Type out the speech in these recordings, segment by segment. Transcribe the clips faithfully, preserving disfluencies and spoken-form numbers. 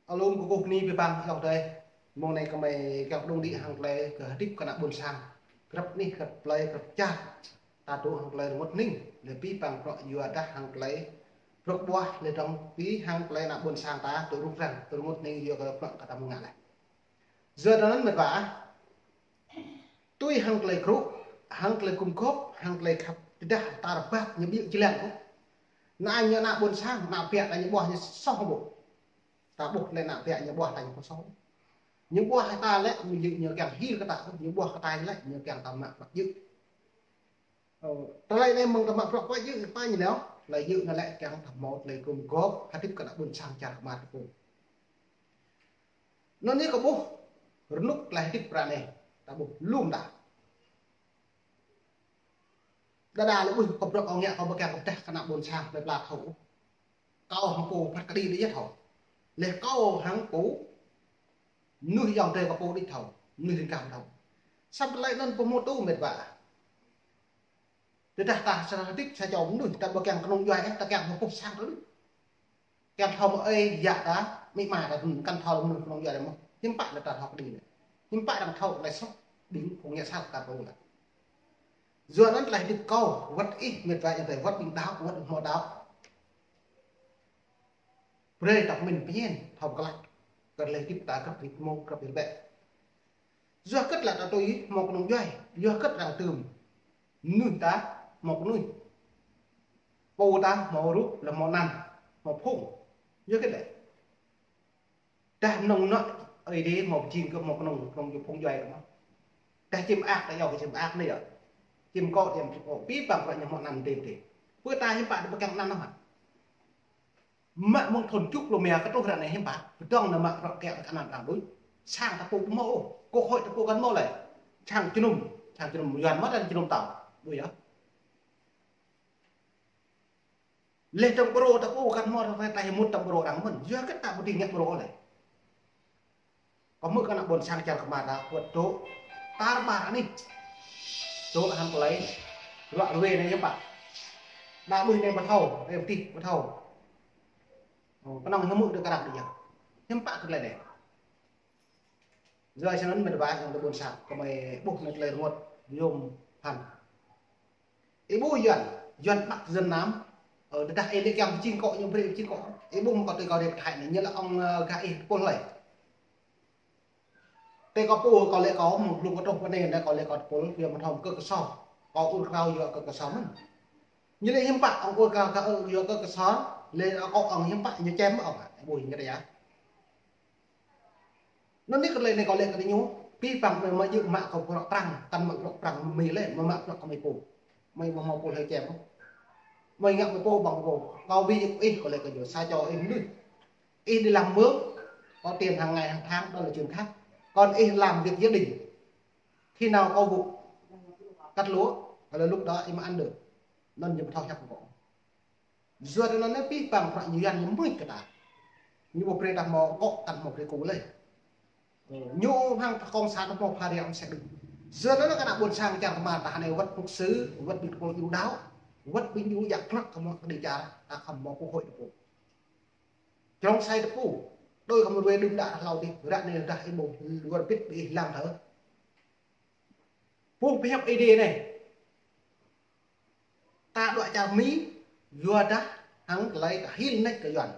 Alum kơkuh bơni abih bang ayŏng adơi. Mông anai gơmơi kiăng pơđŏng đĭ hăng tơlơi kơ hơdip kơ ană ƀôn sang. Grăp anih, grăp plơi, grăp čar. Ta dŏ hăng tơlơi rơngot hning. Lĕ abih bang bruă yua dah hăng tơlơi bruă ƀuah lĕ dong abih hăng tơlơi ană ƀôn sang ta dŏ rŭng răng, dŏ rơngot hning yua kơ bruă kơ ta mơ̆ng ngă lĕ. Yua anŭn mĕt wa, tui hăng tơlơi kru, hăng tơlơi gum gôp, hăng tơlơi khăp tơdah ta rơbat ñu ƀiă jơlan ôh. Ană ñu ană ƀôn sang, ană biă ta ñu ƀuah ñu soh ƀu. Ta ƀuh lĕ ană biă ñu ƀuah ta ñu soh. Ñu ƀuah ta lĕ ñu, ñu, ñu kiăng hil kơ ta, ñu ƀuah kơ ta lĕ ñu kiăng ta mă bruă djơ̆. Ơ, tơlơi anai mơ̆ng ta mă bruă kơ djơ̆, pă ñu nao, tơlơi djơ̆ anŭn lĕ kiăng ta hmâo tơlơi gum gôp, hơdip kơ ană ƀôn sang čar kơ mă ta pô. Anŭn yơh kơ ƀuh, rơnŭk tơlơi hơdip ră anai, ta ƀuh lŏm ta. Đơđa lĕ ƀuh kơ bruă kâo ngă kâo ƀu kiăng kơ pơdah kơ ană ƀôn sang plơi pla thâo. Kâo hăng pô phat kơđi đĭ yơh thâo. Lĕ kâo hăng pô, mơnuih ayŏng adơi kơ pô đĭ thâo, mơnuih ring kah thâo. Samơ̆ tơlơi anŭn pơhmutu mĕt wa. Tơdah ta sa hơdip sa čô mơnuih ta ƀu kiăng kơnơ̆ng djuai ôh, ta kiăng hơpŭh sang tơl. Kiăng thâo mơ̆ ơi yă ta, amĭ ama ta, kăn thâo mơnuih kơnơ̆ng djuai mơ̆. Hiư̆m pă lĕ ta thâo kơđi lĕ. Hiư̆m pă arăng thâo tơlơi soh, ƀing phung ngă sat ta pô lĕ. Yua anŭn tơlơi hơdip kâo, wơ̆t ih mĕt wa ayŏng adơi, wơ̆t ƀing đaŏ, wơ̆t ƀing hmâo đaŏ. Brơi ta pơmĭn pơñen, thâo pơklaih. Kơ tơlơi hơdip ta grăp rit mông, grăp rit bĕ. Yua hơget lĕ ta tui hmâo kơnơ̆ng djuai, yua hơget arăng tơm. Mơnuih ta hmâo kơnuih. Pô ta hmâo rup, lĕ hmâo anăn, hmâo phung. Yua hơget lĕ. Dah mơnơ̆ng anŏ Ơi Adai hmâo pơjing kơ hmâo kơnơ̆ng, kơnơ̆ng djuai phung djuai kơ hmâo. Dah čim ak ta yua kơ čim ak anai yơh. Čim kŏ, čim kŏ. Abih bang bruă ñu hmâo anăn tê tê. Pơ ta hiư̆m pă ta ƀu kiăng anăn ôh hă. Mă mơ̆ng thŭn tơjuh pluh rơma kơ truh ră anai hiư̆m pă. Pơdơ̆ng ană mă bruă kiăng kơ anăn arăng đôč. Sang ta pô ƀu hmâo ôh. Quốc hội ta pô kăn hmâo lĕ. Sang jơnum, sang jơnum Yuan mơ̆ arăng jơnum tao. Ƀu yơh. Lĕ tơ̆ng ƀrô ta pô kăn hmâo ta pơmŭt tơ̆ng ƀrô arăng mơ̆n. Yua hơget ta ƀu dưi ngă ƀrô lĕ. Kơ hmư̆ kơ ană ƀôn sang čar kơ mă ta wơ̆t dŏ. Tar ƀar anih. Dŏ hăng tơlơi. Ruă ruê anai hiư̆m pă. Đa ƀuh anai ƀu thâo, anai ƀu tih ƀu thâo. Ơ, kơnơ̆ng hmư̆ dơ̆ kơ arăng đĭ yơh. Hiư̆m pă kơ tơlơi anai. Yua anŭn mĕt wa ayŏng adơi ƀôn sang, gơmơi ƀuh anai tơlơi rơngot, yôm phăn. Ih ƀuh Yuan, Yuan Bắc Yuan Nam, ơ, tơdah ih lĕ kiăng pơjing kŏ, ñu brơi pơjing kŏ. Ih ƀuh mơ̆ kâo tui kâo đĭ pơthai anai, ñu lĕ ŏng, ơ, gah ih tơpul hlơi. Tui kâo pô kâo lĕ kâo mơ̆ng blung kơ truh pơ anai, anai kâo lĕ kâo tơpul, yua mơ̆ thâo kơ kơsor. Kâo ur krao yua kơ kơsor mơ̆n. Ñu lĕ hiư̆m pă, ŏng ur krao kơ ur yua kơ kơsor, lĕ kâo ŏng hiư̆m pă, ñu čem ŏng, ih ƀuh ñu kơ đa yơh. Anŭn anai kơ tơlơi anai kâo lĕ kơ ñu, abih bang mơi mă djơ̆ mă kơ bruă prăng, kăn mă bruă prăng mơi lĕ, mơi mă bruă kơ mơi pô. Mơi ƀu hmâo pô hlơi čem. Mơi ngă mơi pô ƀơ̆ng pô. Kâo ƀu djơ̆ ih kâo lĕ kơ ñu, sa čô ih mơnuih. Ih đi làm mướn, có tiền hàng ngày hàng tháng, đó là chuyện khác. Còn ih làm việc gia đình. Khi nào có vụ cắt lúa, là lúc đó ih mới ăn được. Anŭn ñu ƀu thâo hiăp kơ kâo. Yua anŭn anai abih bang bruă ñu Yuan ñu mưč kơ ta. Ñu ƀu brơi ta hmâo kŏ kăn hmâo brơi kơ lĕ. Ơ, ñu hăng ta kông sa ta hmâo pha riam sek đŭk. Yua anŭn anai kơ ană ƀôn sang čar kơ mă ta anai wơ̆t mục sư, wơ̆t ƀing tơpul djuai đaŏ, wơ̆t ƀing djuai jak klăk kơ mă kơ đĭ čar, ta khŏm hmâo quốc hội ta pô. Trong sai ta pô, đôi kơ mă ruê đưm đă hlâo adih, ră anai dah ih ƀuh luar bit ƀu ih lăng thơ. Pô pơhiăp Ơi Adai anai. Ta dŏ čar Mi, yua dah hăng tơlơi kơ hil nač kơ Yuan.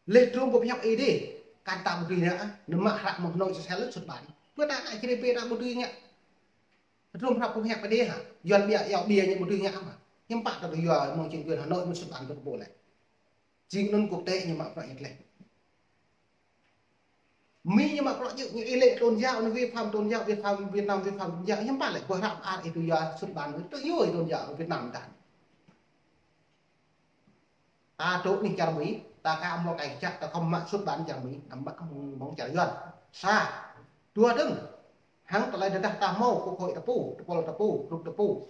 Lĕ trôm pơhiăp Ơi Adai, kăn ta ƀu dưi ngă, nao mă hră mơ̆ng Hà Nội sel sut ƀan. Pơ ta ngă čri pê ta ƀu dưi ngă. Trôm hră pơhiăp Ơi Adai hă, Yuan ƀiă, yua ƀiă ñu ƀu dưi ngă mă. Hiư̆m pă ta yua mơ̆ng chính quyền Hà Nội mơ̆n sut ƀan ta pô lĕ. Jing anŭn quốc tế ñu mă bruă ñu tơleh. Mi ñu mă bruă djơ̆, ñu ih lĕ tôn giáo, ñu vi phạm tôn giáo, vi phạm Việt Nam, vi phạm tôn giáo, hiư̆m pă lĕ, ƀu hră ar ih tui yua sut ƀan, tui yua tôn giáo Việt Nam ta. Ta dŏ anih čar Mi, ta ka hmâo kơ čăk, ta khŏm mă sut ƀan čar Mi, ta mă mơ̆ng čar Yuan. Sa, dua dơ̆ng, hăng tơlơi tơdah ta hmâo, quốc hội ta pô, tơpul ta pô, rup ta pô.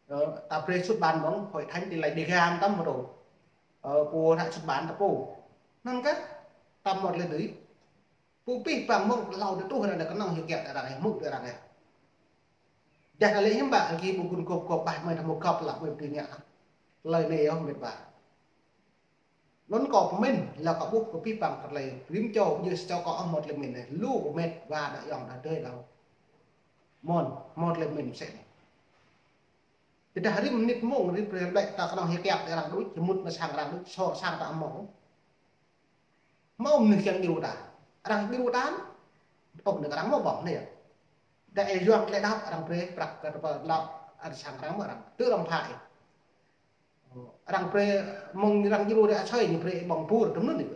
Ơ, ta brơi sut ƀan mơ̆ng, hội thánh ti lai Đêga tăm mơ̆ tơ. Ơ, pô hră sut ƀan ta pô. Anŭn kơ, tăm mơ̆ lĕ dưi. Pô abih bang mơ̆ng hlâo tơ truh arăng kơnơ̆ng hiu kiăk arăng, hmư̆ arăng. Dah ta lĕ hiư̆m pă, kơ ƀu gun gôp gôp ƀah mơi ta hmâo gŏp lă mơi ƀu dưi ngă. Tơlơi anai yơh mĕt wa. Anŭn kâo pơmĭn, lĕ kâo ƀuh kơ pih păng kơ tơlơi rĭm čô, pơjing sa čô kâo ôh hmâo tơlơi pơmĭn anai. Lu kơ met wa đa yŏng đa tơi đa. Mơ̆n, hmâo tơlơi pơmĭn mơsĕ anai. Tơdah rĭm mơnit mông, rĭm hrơi ƀlĕ ta kơnơ̆ng hơkiăp arăng đôč, hơmŭt mă sang arăng đôč, sô sang ta hmâo. Hmâo mơnuih kiăng djru ta. Arăng djru ta. Ôh, anai arăng hmâo ƀơ̆ng anai yơh. Đa ih yua tơlơi đaŏ, arăng brơi prăk kơ tơpă đaŏ, arăng sang arăng mă arăng. Tơ arăng phă ih. Arăng brơi mơ̆ng arăng djru đa asơi ñu brơi ƀơ̆ng pur tơm anŭn ih.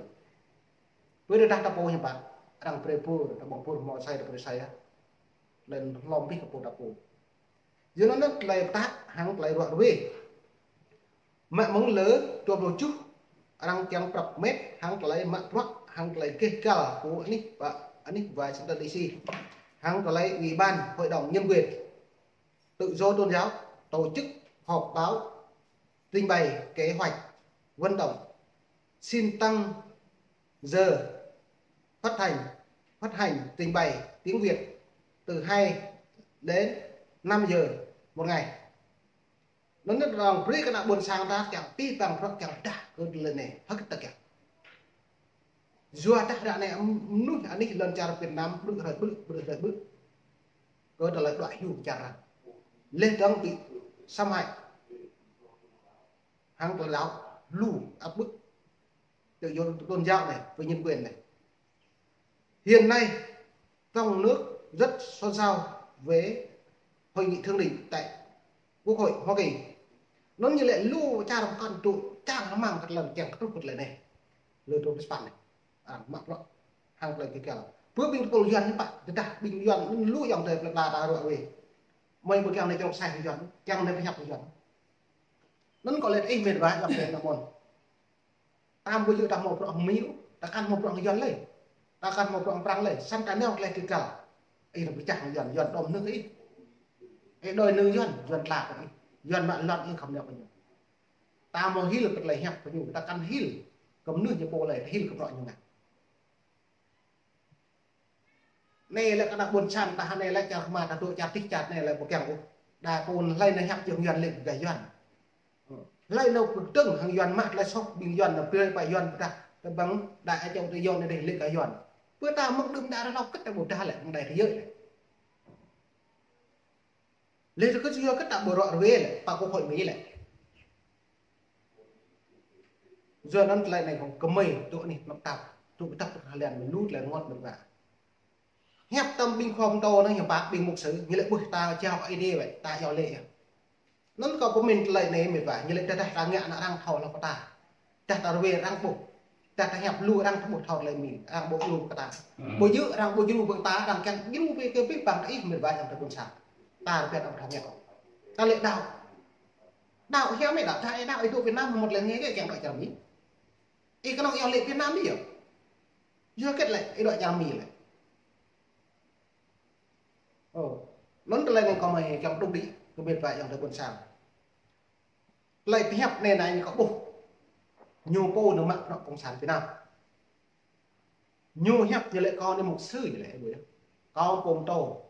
Brơi đa ta pô hiam pă. Arăng brơi pur, ta ƀơ̆ng pur hmâo asơi, ta brơi asơi yơh. Lĕ hlŏm bih kơ pô ta pô. Yua anŭn tơlơi pơtă hăng tơlơi ruă ruê. Mă mơ̆ng lơ dua pluh tơjuh arăng kiăng prăk met hăng tơlơi mă bruă hăng tơlơi gêh gal kơ anih wa, anih wa Washington D C. Hăng tơlơi Ủy ban Hội đồng Nhân quyền, Tự do Tôn giáo, tổ chức họp báo, trình bày kế hoạch, vận động, xin tăng giờ phát hành, phát hành trình bày tiếng Việt từ hai đến năm giờ một ngày. Anŭn arăng brơi kơ ană ƀôn sang ta kiăng pih păng prăk kiăng đah kơ tơlơi anai. Hơget ta kiăng. Yua dah ră anai mơnuih anih lŏn čar Việt Nam ƀrư̆ hrơi ƀrư̆, ƀrư̆ hrơi ƀrư̆. Kơ tơlơi đuaĭ hyu čar arăng. Leh dơ̆ng ƀu samơ̆ hăng tơlơi đaŏ lu áp bức tự do tôn giáo này, với nhân quyền này. Hiện nay, trong nước rất xôn xao về hội nghị thượng đỉnh tại Quốc hội Hoa Kỳ. Anŭn ñu lĕ lu čar pơkŏn tŭ čar hơmang kơ tơlơi kiăng kơtruh kơ tơlơi anai. Lơ tơlơi pơspat anai. Arăng mă bruă hăng tơlơi gêh gal. Pơ ƀing tơpul Yuan hiam pă, tơdah ƀing Yuan anŭn lu ayŏng adơi plơi pla ta ruă ruê. Mơi ƀu kiăng anai čŏk sai Yuan, kiăng anai pơhiăp Yuan. Anŭn kâo laĭ ih met wa ayŏng adơi ană mơ̆n. Ta ƀu djơ̆ ta hmâo bruă hăng Mi ôh, ta kăn hmâo bruă hăng Yuan lơi. Ta kăn hmâo bruă hăng Prăng lơi, samơ̆ ta nao tơlơi gêh gal. Ih ta pơčah hăng Yuan, Yuan đom nư ih. Ih đuaĭ nư Yuan, Yuan tla kơ ih. Yuan mă lŏn ih khŏm nao kơ ñu. Ta hmâo hil kơ tơlơi hiăp kơ ñu, ta kăn hil kơ mơnuih ñu pô lơi, ta hil kơ bruă ñu ngă. Anai lĕ kơ ană ƀôn sang ta, anai lĕ čar Khmer ta dŏ čar tih čar anai lĕ ƀu kiăng ôh. Đa pô hlơi nao hiăp jing Yuan lĕ gah Yuan. Hlơi nao pơdơ̆ng hăng Yuan mă tơlơi soh ƀing Yuan nao brơi pơ Yuan pơdah tơbang đa ai čŏng tơ Yuan anai lĕ gah Yuan. Pơ ta mơ̆ng đưm đă rơnŭk kơ ta ƀu dah lĕ mơ̆ng đai thế giới lĕ. Lĕ tơ kơ yua kơ ta ƀu ruă ruê lĕ, pă kơ hội Mi lĕ. Yua anŭn tơlơi anai kâo kơmơi tŭ anih pơnăp tap, tŭ kơtăp tŭ halian lu tơlơi rơngot mơ̆n wa. Hiăp tơm ƀing khua pơtô anŭn hiam pă ƀing mục sư, ñu lĕ ƀuh ta jao Ơi Adai wơ̆t, ta iâu laĭ yơh. Anŭn kâo pơmĭn tơlơi anai met wa, ñu lĕ tơdah ta ngă ană arăng thâo lŏ kơ ta. Tơdah ta ruê arăng ƀuh. Tơdah ta hiăp lu arăng ƀuh thâo tơlơi mĭn, arăng ƀu djru kơ ta. Ƀu djơ̆ arăng ƀu djru kơ ta, arăng kiăng djru brơi kơ pih păng ta ih met wa ayŏng adơi ƀôn sang. Ta rơbat arăng thâo ngă. Ta lĕ đaŏ. Đaŏ hiam ih đaŏ, tơdah ih đaŏ ih dŏ Việt Nam hmâo tơlơi rơngai kơ kiăng dŏ čar Mi. Ih kơnơ̆ng iâu laĭ Việt Nam ih yơh. Yua hơget lĕ ih dŏ čar Mi lĕ. Ơ, anŭn tơlơi anai kâo mơi kiăng đŭk đĭ kơ met wa ayŏng adơi ƀôn sang. Tơlơi pơhiăp anai anai ñu kâo ƀuh. Ñu pô nao mă bruă cộng sản Việt Nam. Ñu hiăp ñu lĕ kâo anai mục sư ñu lĕ ƀu yơh. Kâo pô pơtô.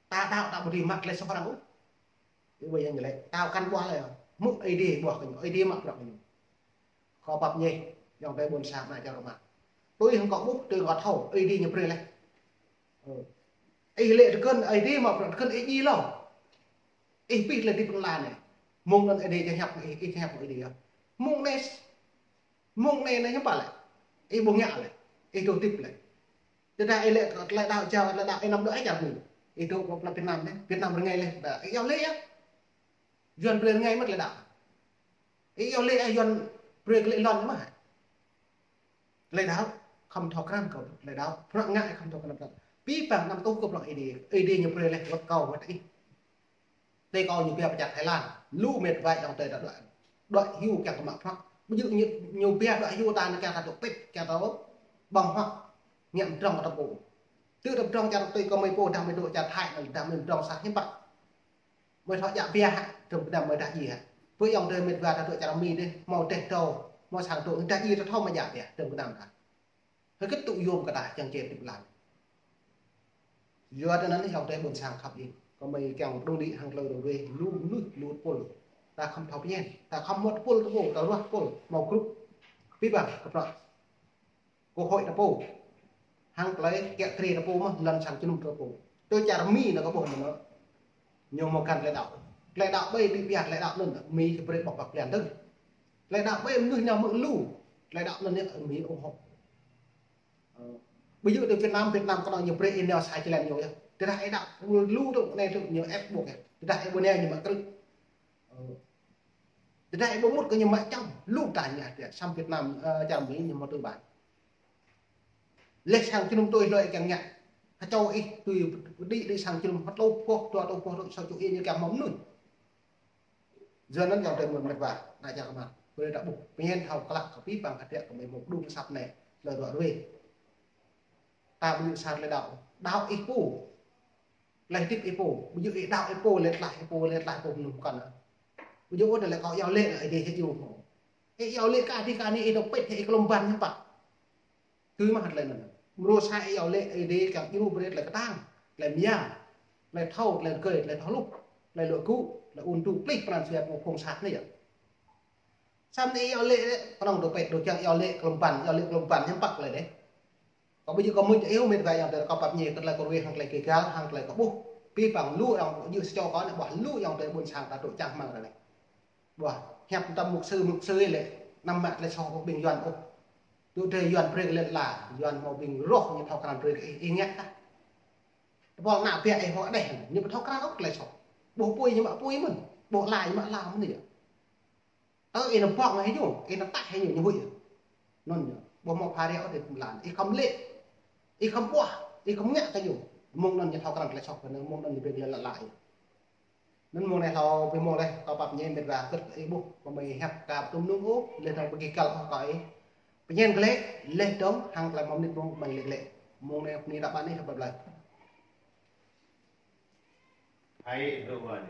Ta đaŏ ta ƀu dưi mă tơlơi soh arăng ôh. Ih ƀu yơh ñu lĕ, ta kăn ƀuah lĕ, mơ̆ng Ơi Adai ƀuah kơ ñu, Ơi Adai mă bruă kơ ñu. Kâo pap ñĕh, ayŏng adơi ƀôn sang ană čar Khmer. Tui hăng kâo ƀuh, tui kâo thâo, Ơi Adai ñu brơi lĕ. Ơ. Ih lĕ tơkơ̆n Ơi Adai mă bruă tơkơ̆n ih djai lŏ. Ih pĭ lĕ dĭ pơnla anai. Mơ̆ng anŭn Ơi Adai či hiăp ih, ih či hiăp Ơi Adai yơh. Mơ̆ng anai, mơ̆ng anai anai hiư̆m pă lĕ. Ih ƀu ngă lĕ. Ih dŏ hơdip lĕ. Tơdah ih lĕ tơlơi đaŏ jao, tơlơi đaŏ ih năm dŏ ai čar Mi. Ih dŏ pơ Việt Nam anai, Việt Nam rơngai lĕ, dah ih iâu laĭ yơh. Yuan brơi rơngai mơ̆n tơlơi đaŏ. Ih iâu laĭ yơh Yuan brơi kơ lĕ lŏn mơ̆n. Tơlơi đaŏ, khŏm thâo krăn kơ tơlơi đaŏ. Bruă ngă khŏm thâo krăn kơ. Pih păng năm tuh kơ bruă Ơi Adai, Ơi Adai ñu brơi lĕ wơ̆t kâo wơ̆t ih. Tơ kâo ñu pia pơčah Thái Lan, lu met wa ayŏng adơi ta đuaĭ, đuaĭ hyu kiăng kơ mă bruă. Ƀu djơ̆ ñu, ñu pia đuaĭ hyu ta anai kiăng ta dŏ pĭt, kiăng ta ƀơ̆ng huă, ngă pơdrŏng kơ ta pô. Tơ ta pơdrŏng čar tui kơ mơi pô, dah mơi dŏ čar Thái, dah mơi pơdrŏng sah hiư̆m pă. Mơi thâo djă biă hă, tơm kơnăm mơi dah djai hă. Pơ ayŏng adơi met wa ta dŏ čar Mi dih, hmâo dêh dâo, hmâo sang dŏ, dah djai ta thâo mơi djă biă, tơm kơnăm ta. Hơget tŭ yôm kơ ta kiăng čem hơdip lăn. Yua tơ anŭn ayŏng adơi ƀôn sang khăp ih. Kâo mơi kiăng đŭng đĭ hăng tơlơi ruai lu mơnuih lu tơpul. Ta khŏm thâo pơñen, ta khŏm hmâo tơpul tơpul, ta ruah tơpul, hmâo grup. Pih băng kơ prăk. Quốc hội ta pô. Hăng tơlơi kiă kriê ta pô mơ̆n, lŏn sang jơnum ta pô. Tui čar Mi anŭn kâo ƀuh anŭn. Ñu hmâo găn tơlơi đaŏ. Tơlơi đaŏ ƀai tui pia tơlơi đaŏ anŭn, Mi kơ brơi ƀŏk ƀăk plian tơ̆ng. Tơlơi đaŏ ƀai mơnuih ñu mơ̆ng lu. Tơlơi đaŏ anŭn ñu Mi ủng hộ. Ơ, ƀu djơ̆ tui Việt Nam, Việt Nam kơ anŭn ñu brơi ih nao sa jơlan ñu yơh. Tơdah ih đaŏ lu tơ̆ng anai tơ̆ng ñu ĕp ƀŏk yơh. Tơdah ih ƀu nao ñu mă krư̆. Ơ. Tơdah ih ƀu mŭt kơ ñu mă čăm, lu ta ñu hơdră, samơ̆ Việt Nam, ơ, čar Mi ñu hmâo tơlơi ƀai. Leh sang jơnum tui hlơi kiăng ngă. Kơčô ih tui pơđĭ đĭ sang jơnum hơtluh boh, dua hơtluh boh, rơ̆k sa čô ih ñu kiăng hmâo mơnuih. Yua anŭn yơh tơlơi mơ̆n met wa, ană čar kơmar. Brơi ta ƀuh, pơñen thâo klă kơ pih băng hơdră kơ mơi hmâo pơdŏng asăp anai, tơlơi ruă ruê. Ta ƀu djơ̆ sa tơlơi đaŏ. Đaŏ ih pô. Tơlơi hơdip ih pô. Ƀu djơ̆ ih đaŏ ih pô, lĕ tlaih ih pô, lĕ tlaih pô mơnuih kăn. Ƀu djơ̆ ôh tơlơi kâo iâu laĭ Ơi Adai hơjŭ. Ih iâu laĭ kơ Ơi Adai kơ anai ih dŏ pĭt ih klŏm ban hiư̆m pă. Tui mă tơlơi anŭn. Mrô sa ih iâu laĭ Ơi Adai kiăng djru brơi tơlơi kơtang, tơlơi mơyang, tơlơi thâo, tơlơi rơgơi, tơlơi thâo hluh, tơlơi luă gŭ, tơlơi ung tŭ plih pran jua pô phung sat anai yơh. Samơ̆ ih iâu laĭ, kơnơ̆ng dŏ pĭt, dŏ kiăng iâu laĭ klŏm ban, iâu laĭ klŏm ban hiư̆m pă tơlơi anai. Kâo ƀu djơ̆ kâo mŭt ih ôh met wa ayŏng adơi kâo pap ñe kơ tơlơi kâo ruai hăng tơlơi kơ găl hăng tơlơi kâo ƀuh. Pih băng lu ayŏng ƀu djơ̆ sa čô kâo anai ƀuh lu ayŏng adơi ƀôn sang ta dŏ čang hmăng ră anai. Ƀuh hiăp tơm mục sư, mục sư lĕ năm mă tơlơi soh ƀing Yuan ôh. Tui tơlơi Yuan brơi kơ lĕ la, Yuan hmâo ƀing roh ñu thâo krăn brơi kơ ih, ih ngă tah. Tơpul ană biă ih hmâo đeh, ñu ƀu thâo krăn ôh tơlơi soh. Ƀuh apui ñu mă apui mơ̆n, ƀuh la ñu mă la mơ̆n yơh. Tơ ih nao ƀơ̆ng hĭ ñu, ih nao taih hĭ ñu, ñu huĭ. Anŭn ñu, ƀu hmâo pha ră ôh tơlơi pơmlan. Ih khŏm laĭ, ih khŏm ƀuah, ih khŏm ngă kơ ñu. Mơ̆ng anŭn ñu thâo krăn tơlơi soh kơ ñu, mơ̆ng anŭn ñu brơi lĕ la ih. Anŭn mơ̆ng anai hlâo ƀơi mơ̆ng anai, kâo pap ñe met wa kơ ih ƀuh, kâo mơi hiăp kơ tŭm nung ôh, lĕ tơ̆ng ƀu găl ôh kơ ih. Pơñen glaĭ, lĕ dŏng, hăng tơlơi mơmnit mơ̆ng mơi lĕ glaĭ. Mơ̆ng anai, bơni ră ƀăn ih, bye bye. Hai, everyone.